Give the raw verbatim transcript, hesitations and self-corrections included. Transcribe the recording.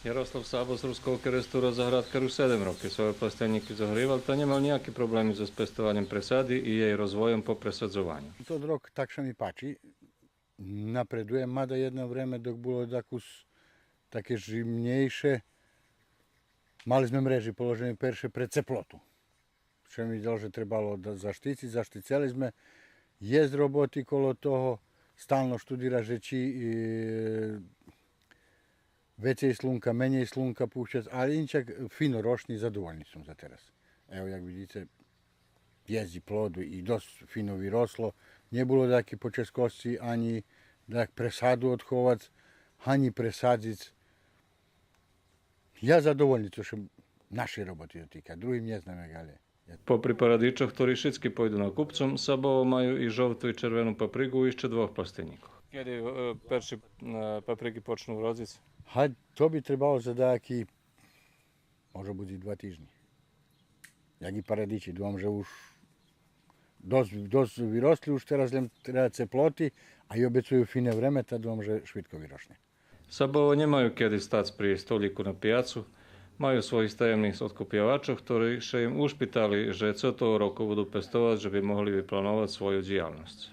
Ярослав Сабо з Руского Керестура заградкар уж седем роки. Свойо пластенїки зогривал, та нємал нїяки проблеми зоз пестованьом пресади и єй розвойом по пресадзованю. Тот рок так ше ми пачи, напредує, мада єдно време док було дакус таке жимнєйше, мали зме мрежи положене перше пре цеплоту. Ше ми видзело же требало да заштициц, заштицели зме. Єст роботи коло того, стално штудираш же чи, е, вецей слунка, менєй слунка пущац, але иншак фино рошни, задовольни сом за тераз. Ево, як видзице, єст и плоду и досц фино виросло. Нє було даяки почесткосци анї даяк пресаду одховац, анї пресадзиц. Я задовольни цо ше нашей роботи дотика, другим нє знам як, але я... Попри парадичох, хтори шицки пойду на купцом, Сабово маю и жовту и червену паприґу и ище двох пластенїкох. Кеди, е, перши, е, паприґи почну родзиц? Га, то би требало за даяки, може буц и два тижнї. Як и парадичи, думам же уж досц, досц виросли, уж тераз лєм треба цеплоти, а и обецую фине време, та думам же швидко вирошне. Сабово нємаю кеди стац при столїку на пияцу, маю своїх таємних одкупявачох, хтори ше им уж питали же цо того року буду пестовац, же би могли виплановац свою дїялносц.